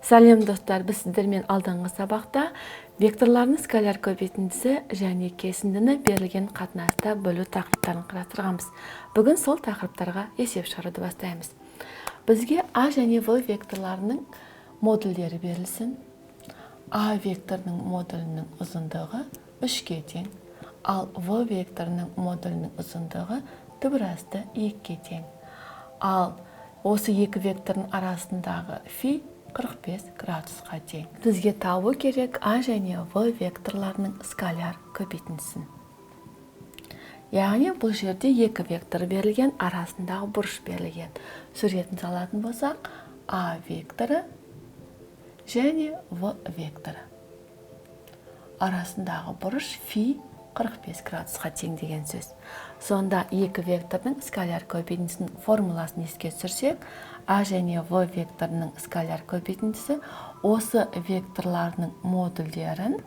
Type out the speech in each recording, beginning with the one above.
Сәлем, достар! Біз сіздермен алдыңғы сабақта векторлардың скаляр көбейтіндісі және кесіндіні берілген қатынаста бөлу тақырыптарын қарастырғанбыз. Бүгін сол тақырыптарға есеп шығаруды бастаймыз. Бізге А және В векторларының модульдері берілсін. А векторының модулінің ұзындығы 3-ке тең, ал В векторының модулінің ұзындығы түбір асты 2-ге тең. Ал осы екі вектордың арасындағы фи 45 градусқа тең. Бізге табу керек А және В векторларының скаляр көбейтіндісін. Яғни бұл жерде екі вектор берілген, арасындағы бұрыш берілген. Суретін салатын болсақ, А векторы және В векторы. Арасындағы бұрыш фи 45 градусқа тең деген сөз. Сонда екі вектордың скаляр көбейтіндісінің формуласын еске түсірсек, А және В векторының скаляр көбейтіндісі осы векторлардың модульдерін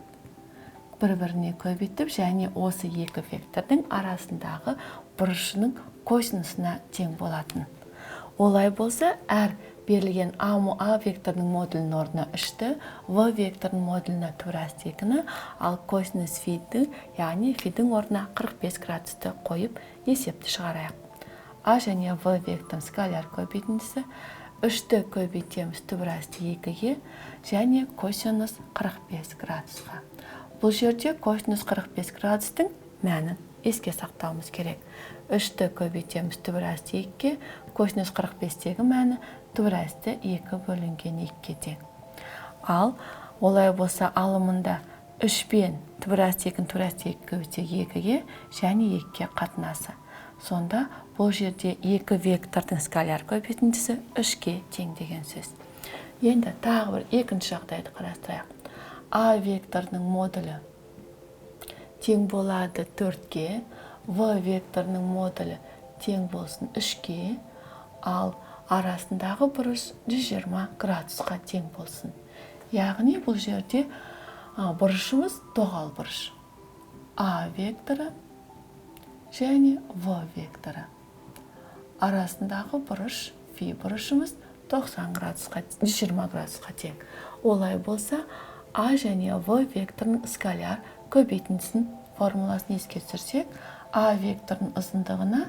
бір-біріне көбейтіп және осы екі вектордың арасындағы бұрышының косинусына тең болатын. Олай болса, әр берілген А векторының модулінің орнына 3-ті, В векторының модуліне түбір асты 2-ні, ал косинус фиді, яғни фидің орнына 45 градусты қойып, есепті шығарайық. А және В векторының скаляр көбейтіндісі: 3-ті көбейтеміз түбір асты 2-ге және косинус 45 градусқа. Бұл жерде косинус 45 градустың мәнін еске сақтауымыз керек. 3-ті көбейтеміз түбір асты 2-ге, косинус 45-тегі мәні түбір асты 2 бөлінген 2-ге тең. Ал олай болса, алымында 3 пен түбір асты 2-ні түбір асты 2 көбейтсек, 2-ге және 2-ге қатынасы. Сонда бұл жерде екі вектордың скаляр көбейтіндісі 3-ке тең деген сөз. Енді тағы бір екінші жағдайды қарастырайық. А векторының модулі тең болады 4-ке, В векторының модулі тең болсын 3-ке, ал арасындағы бұрыш 120 градусқа тең болсын. Яғни бұл жерде бұрышымыз доғал бұрыш. А векторы және В векторы. Арасындағы бұрыш, фи бұрышымыз 90 градусқа, 120 градусқа тең. Олай болса, А және В векторының скаляр көбейтіндісінің формуласын еске түсірсек, А векторының ұзындығына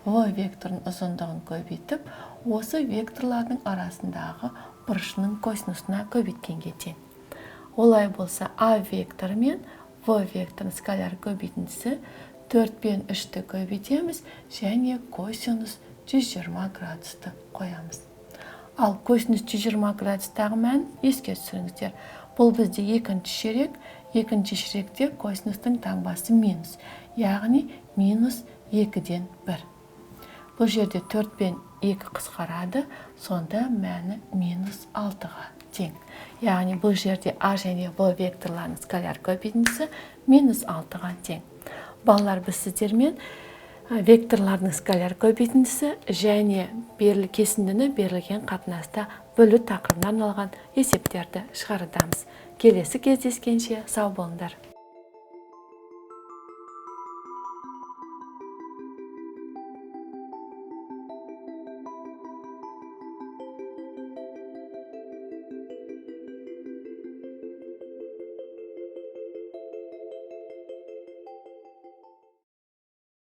В векторының ұзындығын көбейтіп, осы векторлардың арасындағы бұрышының косинусына көбейткенге тең. Олай болса, А векторы мен В векторының скаляр көбейтіндісі: 4 пен 3-ті көбейтеміз және косинус 120 градусты қоямыз. Ал косинус 120 градустағы мән, еске түсіріңіздер. Бұл бізде екінші ширек, екінші ширекте косинустың таңбасы минус, яғни минус 2-ден 1. Бұл жерде 4 пен 2 қысқарады, сонда мәні минус 6-ға тең. Яғни бұл жерде А және В векторларының скаляр көбейтіндісі минус 6-ға тең. Балалар, біз сіздермен векторлардың скаляр көбейтіндісі және кесіндіні берілген қатынаста бөлу тақырыбына арналған есептерді шығарудамыз. Келесі кездескенше сау болыңдар.